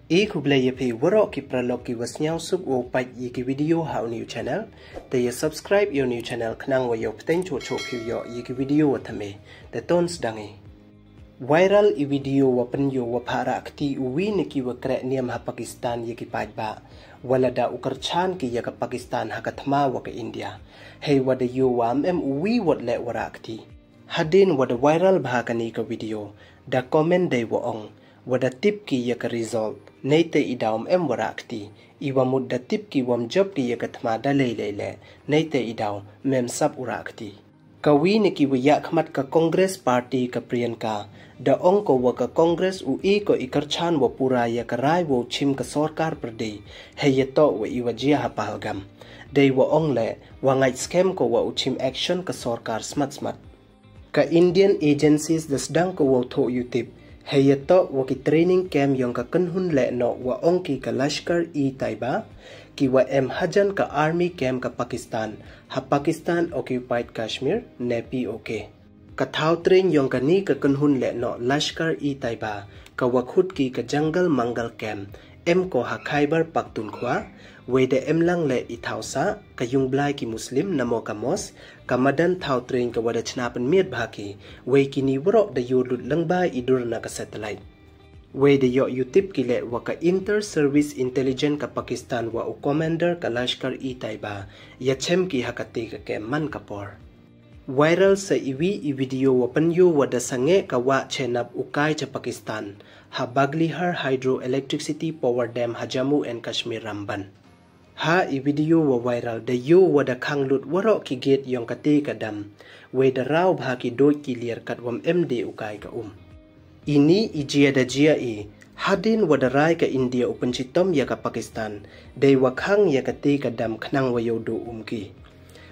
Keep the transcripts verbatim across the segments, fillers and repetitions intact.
I khublei ya phi waroh ki paralok ki wa sniawsuk wow pait ya ki video ha u new channel. Te ya subscribe ya u new channel khnang wa yoh pteng choh choh phi yoh ya ki video wa thymme. Te ton sdang i. Viral i video wa pynyoo wa phah rah kti u wi na ki wa kreh niam ha Pakistan ya ki paidbah, wa lada u kyrchan ki ya ka Pakistan ha ka thma wa ka India. Hei wa da yoo wa ym em u wi wat leh wa rah kti. Hadien wa da viral bha kani ka video, da comment dei wa ong, wa da tip ki ya ka result, neite i daw ym em wa rah kti. I wa mut da tip ki wa ym jop ki ya ka thma da lei lei leh, neite i daw ym em sap u rah kti. Ka wi na ki wa yakhmat ka Congress Party ka Priyanka, da ong ko wa ka Congress u e ko i kyrchan wa pura ya ka rai wow chim ka sorkar pyrdi, hei ya toh wa i wa jia ha Pahalgam. Dei wa ong leh, wa ngait skhem ko wa u chim action ka sorkar smat smat. Ka Indian agencies da sdang ko wow thoh yutip, hei ya toh wa ki training camp yong ka kynhun lehnoh wa ong ki ka Lashkar-e-Taiba, ki wa em hajan ka army camp ka Pakistan, ha Pakistan Occupied Kashmir, ne P O K. Ka thaw train yong kani ka kynhun lehnoh Lashkar-e-Taiba, ka wa khut ki ka Jungle Mangal Camp, em ko ha Khyber Pakhtunkhwa, wei da em lang leh i thaw sah, ka yung blai ki Muslim namo ka mosque, ka madan thaw train ka wa da chna pynmiat bha ki, wei kini waroh da yoo lut lyngba i dur na ka satellite. Wei da yoh yutip ki leh wa ka Inter Service Intelligence ka Pakistan wa u commander ka Lashkar-e-Taiba, ya chem ki ha kate ka camp man ka por. Viral sa i wi i video wa pynyoo wa da sangeh ka wah chenap u kai cha Pakistan, ha Baglihar Hydroelectricity Power Dam ha Jammu and Kashmir Ramban. Ha i video wa viral da yoo wa da khang lut waroh ki gate yong kate ka dam, wei da raw bha ki doid ki liar kat wa ym em de u kai ka um. Ini i jia da jia i, hadien wa da rai ka India u pynchitom ya ka Pakistan, dei wa khang ya kate ka dam khnang wa yow duh um ki.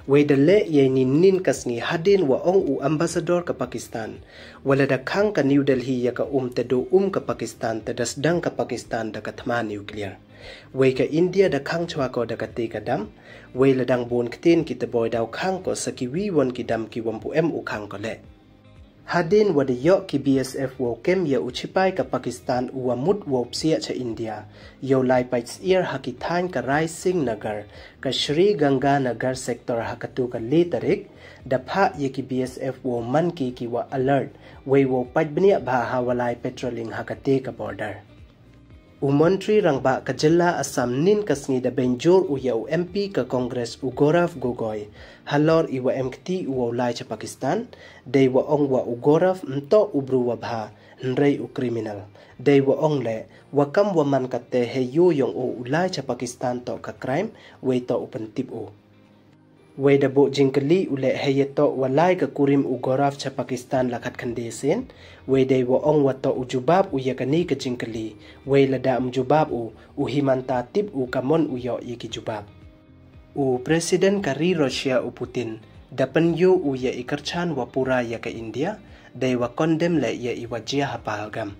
Wei da leh ya ini nin ka sngi hadien wa ong u ambassador ka Pakistan, wa lada khang ka New Delhi ya ka um te duh um ka Pakistan, te da sdang ka Pakistan da ka thma nuclear. Wei ka India da khang chwa ko da kate ka dam, wei la dang bun ktien ki te boi daw khang ko sa ki wi won ki dam ki wa ym pu em u khang ko leh. Hadien wa da yoh ki B S F wow kem ya u chipai ka Pakistan u wa mut wow psiah cha India, yow lai pait syiar ha ki thaiñ ka Raising Nagar, ka Sri Ganga Nagar sector ha katu ka le tarik, da phah ya ki B S F wow man ki ki wa alert, wei wow pait bniah bha ha wa lai patrolling ha kate ka border. U Montri Rangbah ka jylla Assam nin ka sngi da bynjur u ya u M P ka Congress u Gaurav Gogoi, halor i wa em kti u wow lai cha Pakistan, dei wa ong wa u Gaurav ym toh u bru wa bha, hynrei u criminal. Dei wa ong leh, wa kam wa man kate hei yoo yong u u lai cha Pakistan toh ka crime, wei toh u pyntip u. Wei da buh jingkylli u leh hei ya toh wa lai ka kurim u Gaurav cha Pakistan la khat khynde sien, wei dei wa ong wa toh u jubab u ya kani ka jingkylli, wei lada ym jubab u, u Himanta tip u ka mon u yoh ya ki jubab. U President ka ri Russia u Putin, da pynyoo u ya i kyrchan wa pura ya ka India, dei wa condemn leh ya i wa jia ha Pahalgam.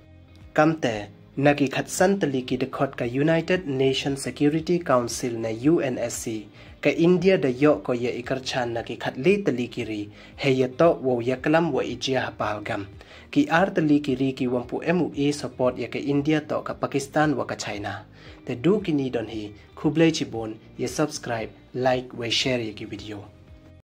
Kamte, na ki khatsan tylli ki dkhot ka United Nations Security Council ne U N S C, ka India da yoh ko ya i kyrchan na ki khatle tylli ki ri, hei ya toh wow yaklam wa i jia ha Pahalgam. Ki ar tylli ki ri ki wa ym pu em u e support ya ka India toh ka Pakistan wa ka China. Te du kini don hi, khublei chibun, ya subscribe, like, wei share ya ki video.